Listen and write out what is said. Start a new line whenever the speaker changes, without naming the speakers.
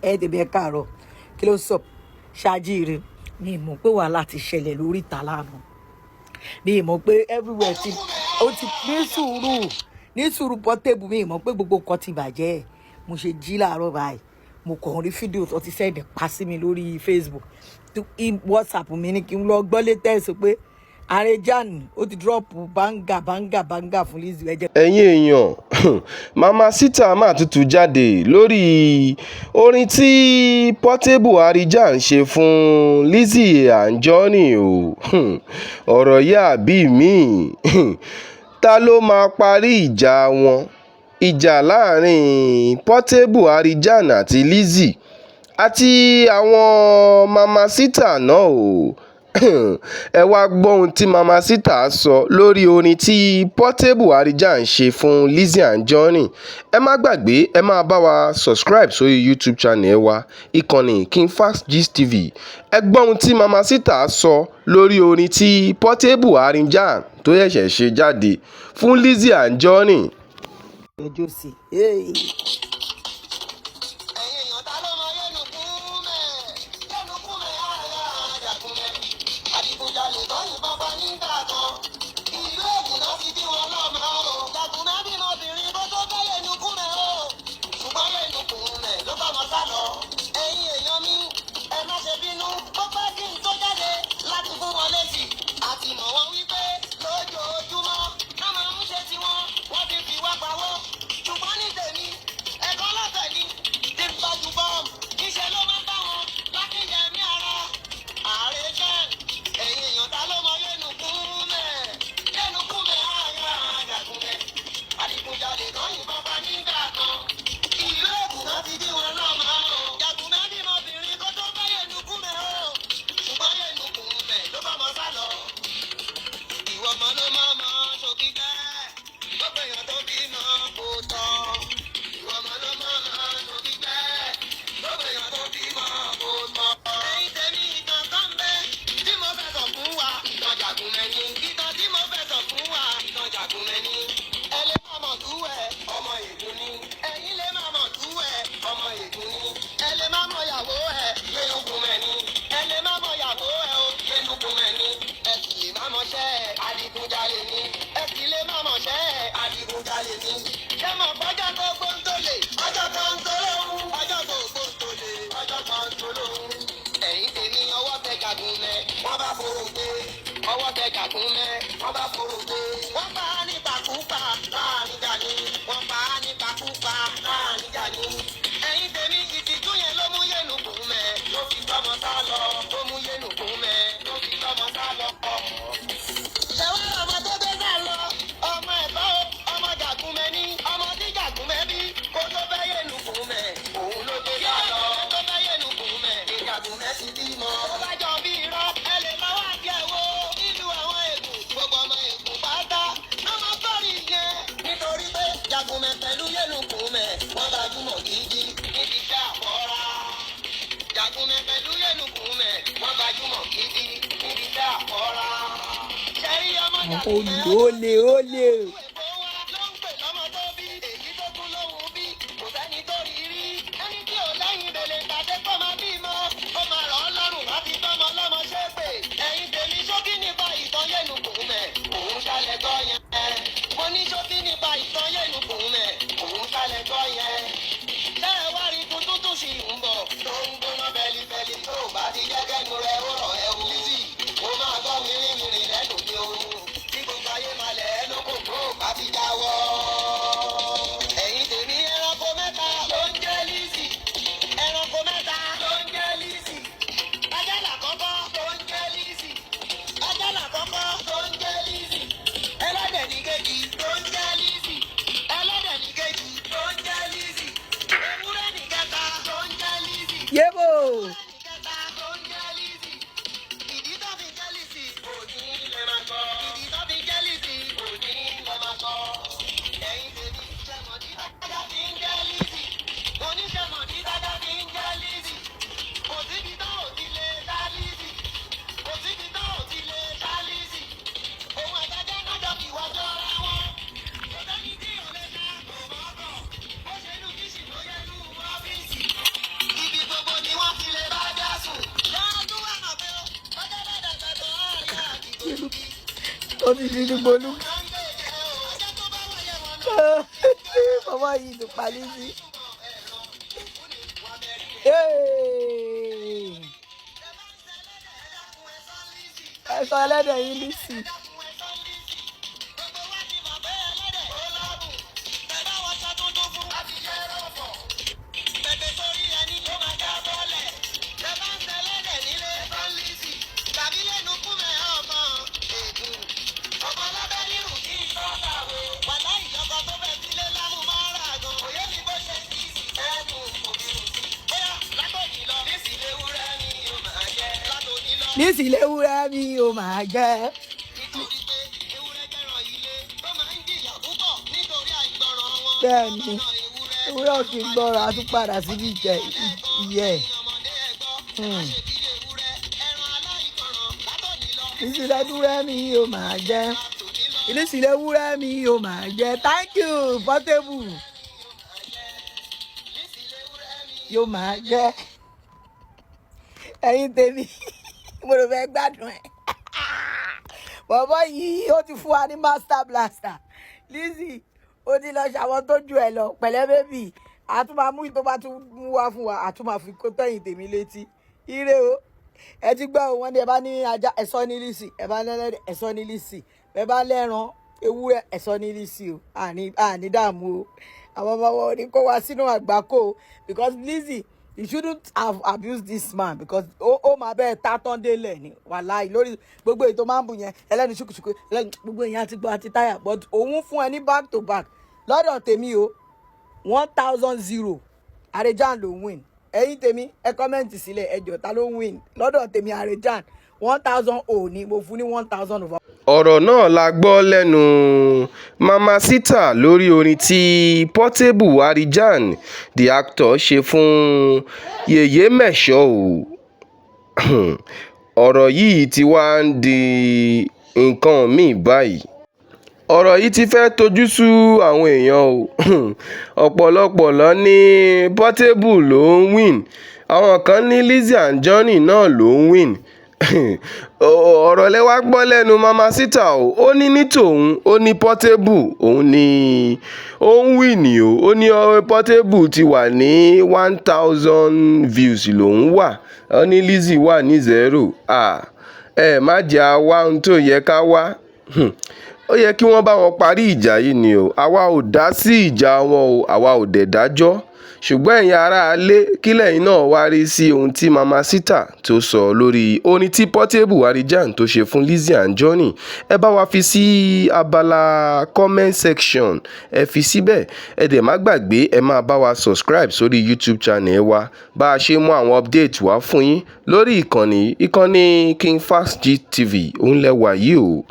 Ẹ tèmi, ẹ káàárọ̀. Kí ló sọ ṣáájú mi? Mọ̀ pé wàhálà ti ṣẹlẹ̀ lórí ìta lánàá. Mi mọ̀ pé everywhere ti ó ti ní sùúrù, ní sùúrù. Portable, mi mọ̀ pé gbogbo nǹkan ti bàjẹ́. Mo ṣe jí láàárọ̀ báyìí, mo kàn rí fídíò tó ti send pa sí mi lórí Facebook, WhatsApp mi, ní kí n lọ gbọ́ latest pé Arejan ó ti drop banger, banger, banger fún Lizzy. Ẹ jẹ́
Ẹ̀yin èèyàn, Mama Sita máa tutù jáde lórí orin tí Portable Arijan ṣe fún Lizzy Anjorin o. Ọ̀rọ̀ yìí àbí mi, ta ló máa parí ìjà wọn? Ìjà láàrin Portable Arijan àti Lizzy àti àwọn Mama Sita náà o. Ẹ wàá gbọ́ ohun tí Mama Sita sọ lórí orin tí Portable Arijan ṣe fún Lizzy Anjorin. Ẹ má gbàgbé, ẹ máa bá wa subscribe sórí YouTube channel wa, ìkànnì King Fast Gist TV. Ẹ gbọ́ ohun tí Mama Sita sọ lórí orin tí Portable Arijan tó ṣẹ̀ṣẹ̀ ṣe jáde fún Lizzy Anjorin.
Ẹjọ́ sí i.
Ẹ̀yin èèyàn, ta ló mọ Yẹnukúnmẹ́? Yẹnukúnmẹ́ àyà Àjàkúnmẹ́, adigunjalè tó yìnbọn pa nígbà kan. Ìlú Ègùn náà ti bí wọn lọ́mọ o. Jàkúnmẹ́ bímọ obìnrin bó tó fẹ́ Yẹnukúnmẹ́ o, ṣùgbọ́n Yẹnukúnmẹ́ ló bá wọn sá lọ. Ẹ̀yin èèyàn mi, ẹ má ṣe bínú, ó pẹ́ kí n tó jáde láti fún wọn létí. Àti mọ̀ wọ́n wípé lójoojúmọ́ náà máa ń ṣe tiwọn, wọ́n ti fi wá pawó. Ṣùgbọ́n ní tèmi, ẹ̀kọ́ lọ́fẹ̀ẹ́ ni tí ń bá ju bọ́ọ̀mù níṣẹ́ ló máa ń bá wọn lákìyẹmí ara ààrẹ jẹ́. Ẹ̀yin èèyàn, ta ló mọ Yẹnukúnmẹ́? Yẹnukúnmẹ́ àyà Àjàkúnmẹ́, adigunjalè tó yìnbọn pa nígbà kan. Ìlú Ègùn náà ti bí wọn lọ́mọ o. Jàkúnmẹ́ bímọ obìnrin kó tó fẹ́ Yẹnukúnmẹ́ o, ṣùgbọ́n Yẹnukúnmẹ́ ló bá wọn sá lọ. Ìwọ ọmọ ló máa mọ ṣòkì jẹ́, gbogbo èèyàn tó bímọ kò tọ́. Ìwọ ọmọ ló máa mọ ṣòkì jẹ́, gbogbo èèyàn tó bímọ kò tọ́. Ẹ̀yin tèmi, ìtàn kan bẹ tí mo fẹ́ sọ fún wa, ìtàn Jàkúnmẹ́ ni. Ìtàn tí mo fẹ́ sọ fún wa, ìtàn Jàkúnmẹ́ ni. Ẹ lè má mọ̀ tú ẹ̀, ọmọ Ègùn ni. Ẹ̀yin lè má mọ̀ tú ẹ̀, ọmọ Ègùn ni. Ẹ lè má mọ̀ yàwó ẹ̀, Yẹnukúnmẹ́ ni. Ẹ lè má mọ̀ yàwó ẹ̀ o, Yẹnukúnmẹ́ ni. Ẹ sì lè má mọṣẹ́ ẹ̀, adigunjalè ni. Ẹ sì lè má mọṣẹ́ ẹ̀, adigunjalè ni. Ṣé mo gbọ́jọ́ gbogbo ń tó lè ọjọ́ kan tó lóhùn, ọjọ́ gbogbo ń tó lè ọjọ́ kan tó lóhùn. Ẹ̀yin tèmi, ọwọ́ tẹ Jàkúnmẹ́, wọ́n bá forò gbé. Ọwọ́ tẹ Jàkúnmẹ́, wọ́n bá forò gbé. Wọ́n pa á ní pakúpa láàrin jà ní. Wọ́n pa á ní pakúpa láàrin jà ní. Ẹ̀yin tèmi, ìtìjú yẹn ló mú Yẹnukúnmẹ́ ló fi gbọ́mọ sá lọ. Ló mú Yẹnukúnmẹ́ ló fi gbọ́mọ sá lọ. Ṣẹ̀wá ọmọ tó gbé sá lọ, ọmọ ẹ̀kọ́, ọmọ Jàkúnmẹ́ ní, ọmọ tí Jàkúnmẹ́ bí kó tó fẹ́ Yẹnukúnmẹ́, òun ló gbé sá lọ. Tó fẹ́ Yẹnukúnmẹ́ ní Jàkúnmẹ́ ti bímọ. Tó bá jọ bí irọ́, ẹ lè máa wá díẹ̀ wo nílùú àwọn Ègùn. Gbogbo ọmọ Ègùn pátá ló máa sọ̀rí yẹn, nítorí pé Jàkúnmẹ́ pẹ̀lú Yẹnukúnmẹ́, wọ́n gbajúmọ̀ gidi níbi iṣẹ́ àpọ́ra. Jàkúnmẹ́ pẹ̀lú Yẹnukúnmẹ́, wọ́n gbajúmọ̀ gidi níbi iṣẹ́ àpọ́ra. Ṣẹ́rí ọmọ
Olè,
Jàkúnmẹ́
olè, olè.
Èkó wa ló ń pè lọ́mọ tó bí, èyí tó tún lóhùn bí, kò sẹ́ni tó rí rí. Ẹni tí ò lẹ́yìn bèlè tàdé kó máa bímọ, ó máa rọ̀ ọ́ lọ́rùn láti tọ́mọ lọ́mọ ṣépè. Ẹ̀yin tèmi, ṣókí nípa ìtàn Yẹnukúnmẹ́, òun ṣàlẹ̀ gbọ́ yẹn. Mo ní ṣókí nípa ìtàn Yẹnukúnmẹ́, òun ṣàlẹ̀ gbọ́ yẹn. Ṣé ẹ wá rí tuntun tún ṣì ń bọ̀ tó ń gbóná fẹlifẹli? Tó bá ti jẹ́ kẹ́nu rẹ̀ ó rọ̀ ẹ́ o. Lizzy, ó máa gbọ́ wìrìwìrì lẹ́nu mi o. Tí gbogbo ayé máa lẹ̀ ẹ́ lóko tó bá ti jáwọ́. Ẹ̀yin tèmi, ẹranko mẹ́ta ló ń jẹ́ Lizzy. Ẹranko mẹ́ta ló ń jẹ́ Lizzy. Ajá làkọ́kọ́ tó ń jẹ́ Lizzy. Ajá làkọ́kọ́ tó ń jẹ́ Lizzy. Ẹlẹ́dẹ̀ ní kejì tó ń jẹ́ Lizzy. Ẹlẹ́dẹ̀ ní kejì tó ń jẹ́ Lizzy. Ewúrẹ́ ní kẹta tó ń jẹ́ Lizzy.
Yébò.
Kẹta tó ń jẹ́ Lizzy. Ìdí tó fi jẹ́ Lizzy kò ní lè máa gbọ́. Ìdí tó fi jẹ́ Lizzy kò ní lè máa gbọ́. Ẹ̀yin tèmi, ṣẹ̀mọ̀dí tájá fi ń jẹ́ Lizzy? Oníṣẹ̀mọ̀dí tájá fi ń jẹ́ Lizzy? Kò síbi tó ò ti lè dá Lizzy. Kò síbi tó ò ti lè dá Lizzy. Òun àtàjẹ́ náà jọ fi wá jọra wọn. Kò sẹ́ni tí ò lè dá kò mọ́ bọ̀. Bó ṣe inú kíṣì ló yẹ inú ọ́fíìsì. Ibi
Ó ti di dìgbòlù. Bàbá yìí ti pa Lizzy. Hey! Ẹ sọ ẹlẹ́dẹ̀ yín Lizzy. Lizzy léwúrẹ́ mi ò máa jẹ́. Bẹ́ẹ̀ ni, ewúrẹ́ ò kì í gbọ́ràn, á tún padà síbi ìjẹ ìyẹ́ ẹ̀. Lizzy léwúrẹ́ mi ò máa jẹ́. Lizzy léwúrẹ́ mi ò máa jẹ́. Thank you, Portable. Yóò máa jẹ́. Ẹ̀yin tèmi, mo rò fẹ́ gbádùn ẹ̀. Bọ̀bọ̀ yìí ó ti fún wa ní master blaster. Lizzy, ó ti lọ ṣàwọn tó ju ẹ lọ. Pẹ̀lẹ́ baby, a tún máa mú tó bá tún mú wá fún wa, a tún máa fi kó tẹ̀yìn tèmi létí. Ire o. Ẹ ti gbọ́ wọn ní ẹ bá ní ajá ẹ̀sọ́ ní Lizzy, ẹ bá ní ẹlẹ́dẹ̀ ẹ̀sọ́ ní Lizzy, ẹ bá lẹ́ran ewúrẹ́ ẹ̀sọ́ ní Lizzy o. Àní dààmú o. Àwọn ọmọ wọn ò ní kó wa sínú àgbákò o, because Lizzy, you shouldn't have abused this man, because ó máa bẹ́ẹ̀ tá tán délẹ̀ ni. Wàláì, lórí gbogbo ètò máa ń bù yẹn, ẹlẹ́nu ṣùkùṣùkù, ẹlẹ́nu gbogbo èèyàn ti gbọ́ àti táyà, but òun fún ẹ ní back to back. Lọ́dọ̀ tèmi o, 1000-0, Arejan ló win. Ẹ̀yin tèmi, ẹ comment sílẹ̀, ẹ jọ̀ọ́, ta ló win? Lọ́dọ̀ tèmi, Arejan 1000 ò ní mo fún ní 1000 over.
Ọ̀rọ̀ náà la gbọ́ lẹ́nu Mama Sita lórí orin tí Portable Arijan the actor ṣe fún Yèyé Mẹ̀ṣọ́. Ọ̀rọ̀ yìí tí wàá ń di nǹkan mì-ín báyìí. Ọ̀rọ̀ yìí ti fẹ́ẹ́ tojú sú àwọn èèyàn o. Ọ̀pọ̀lọpọ̀ ló ní Portable ló ń win, àwọn kan ní Lizzy Anjorin náà ló ń win. Ọ̀rọ̀ lẹ wàá gbọ́ lẹ́nu Mama Sita o. Ó ní ní tòun, ó ní Portable òun ni ó ń win o. Ó ní Portable ti wà ní 1000 views lòún wà, ó ní Lizzy wà ní 0. Ẹ má jẹ́ á wá ohun tó yẹ ká wá. Ó yẹ kí wọ́n bá wọn parí ìjà yìí ni o. Àwa ò dá sí ìjà wọn o, àwa ò dẹ̀ dájọ́. Ṣùgbọ́n ẹ̀yin aráalé, kí lẹ́yìn náà wá rí sí ohun tí Mama Sita tó sọ lórí orin tí Portable Arijan tó ṣe fún Lizzy Anjorin? Ẹ bá wa fi sí abala comment section, ẹ fi síbẹ̀. Ẹ dẹ̀ má gbàgbé, ẹ máa bá wa subscribe sórí YouTube channel wa, bá a ṣe mú àwọn update wá fún yín lórí ìkànnì King Fast Gist TV. Òun lẹ wà yìí o.